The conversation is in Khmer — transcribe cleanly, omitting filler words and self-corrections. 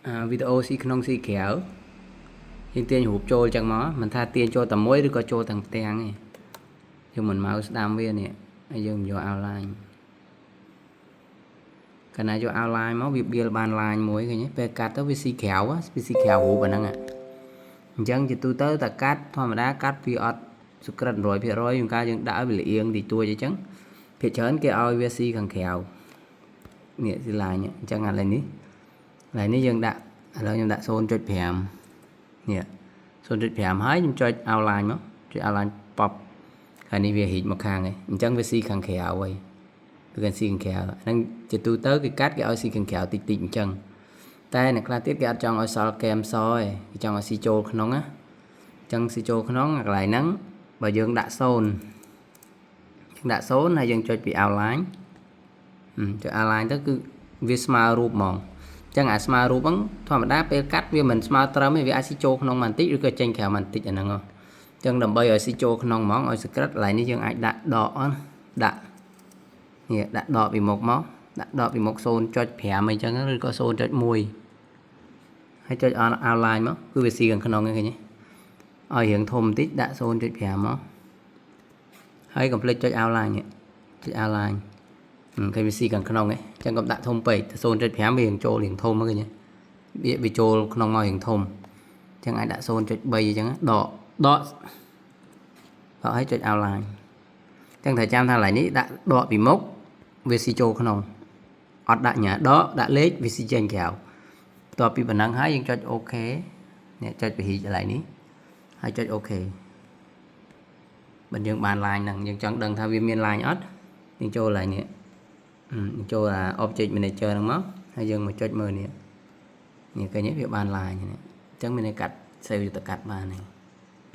អាវីដេអូស៊ីក្នុងស៊ីក្រៅយើងទាញរូបចូលចឹងមកមិនថាទាញចូលតែមួយឬក៏ចូលទាំងផ្ទាំងទេយើងមិនមកស្ដាំវានេះហើយយើងយក outline កាលណាយក outline មកវាបៀលបាន line មួយឃើញទេពេលកាត់ទៅវាស៊ីក្រៅវាស៊ីក្រៅរូបអាហ្នឹងអញ្ចឹងជាទូទៅតែកាត់ធម្មតាកាត់វាអត់សុក្រិត100%ជួនកាលយើងដាក់ឲ្យវាលៀងតិចតួចអញ្ចឹងភាគច្រើនគេឲ្យវាស៊ីខាងក្រៅនេះស៊ី line អញ្ចឹងឥឡូវនេះឥឡូវនេះយើងដាក់ឥឡូវខ្ញុំដាក់0.5នេះ0.5ហើយខ្ញុំចុច outline មកចុច outline ប៉ុបហើយនេះវារីកមកខាងឯងអញ្ចឹងវាស៊ីខាងក្រៅហើយគឺគេស៊ីខាងក្រៅហ្នឹងជាទូទៅគេកាត់គេឲ្យស៊ីខាងក្រៅតិចតិចអញ្ចឹងតែអ្នកខ្លះទៀតគេអត់ចង់ឲ្យសល់កែមសទេគេចង់ឲ្យស៊ីចូលក្នុងណាអញ្ចឹងស៊ីចូលក្នុងកន្លែងហ្នឹងបើយើងដាក់0យើងដាក់0ហើយយើងចុចពី outline ចុច outline ទៅគឺវាស្មើរូបហ្មងអញ្ចឹងអាស្មើរូបហ្នឹងធម្មតាពេលកាត់វាមិនស្មើត្រឹមទេវាអាចស៊ីចូលក្នុងបន្តិចឬក៏ចេញក្រៅបន្តិចអាហ្នឹងហ៎អញ្ចឹងដើម្បីឲ្យស៊ីចូលក្នុងហ្មងឲ្យសក្រិតកន្លែងនេះយើងអាចដាក់ដកដាក់នេះដាក់ដកពីមុខមកដាក់ដកពីមុខ0.5អីចឹងឬក៏0.1ហើយចុច outline មកគឺវាស៊ីខាងក្នុងហ្នឹងឃើញទេឲ្យរៀងធំបន្តិចដាក់0.5មកហើយកុំភ្លេចចុច outline នេះចុច outline ឃើញវាស៊ីខាងក្នុងឯងអញ្ចឹងកុំដាក់ធំពេក0.5វារៀងចូលរៀងធំហ្នឹងឃើញទេវាវាចូលក្នុងមករៀងធំអញ្ចឹងអាចដាក់0.3អញ្ចឹងដកដកដកឲ្យចុច outline អញ្ចឹងត្រូវចាំថាកន្លែងនេះដាក់ដកពីមុខវាស៊ីចូលក្នុងអត់ដាក់ញ៉ាដកដាក់លេខវាស៊ីចេញក្រៅបន្ទាប់ពីប៉ុណ្ណឹងហើយយើងចុច OK នេះចុចពហិកន្លែងនេះហើយចុច OK បើយើងបាន line ហ្នឹងយើងចង់ដឹងថាវាមាន line អត់យើងចូលកន្លែងនេះចូលអា object manager ហ្នឹងមកហើយយើងមកចុចមើលនេះនេះឃើញទេវាបាន line នេះអញ្ចឹងមានន័យកាត់ save ទៅកាត់បានហ្នឹង។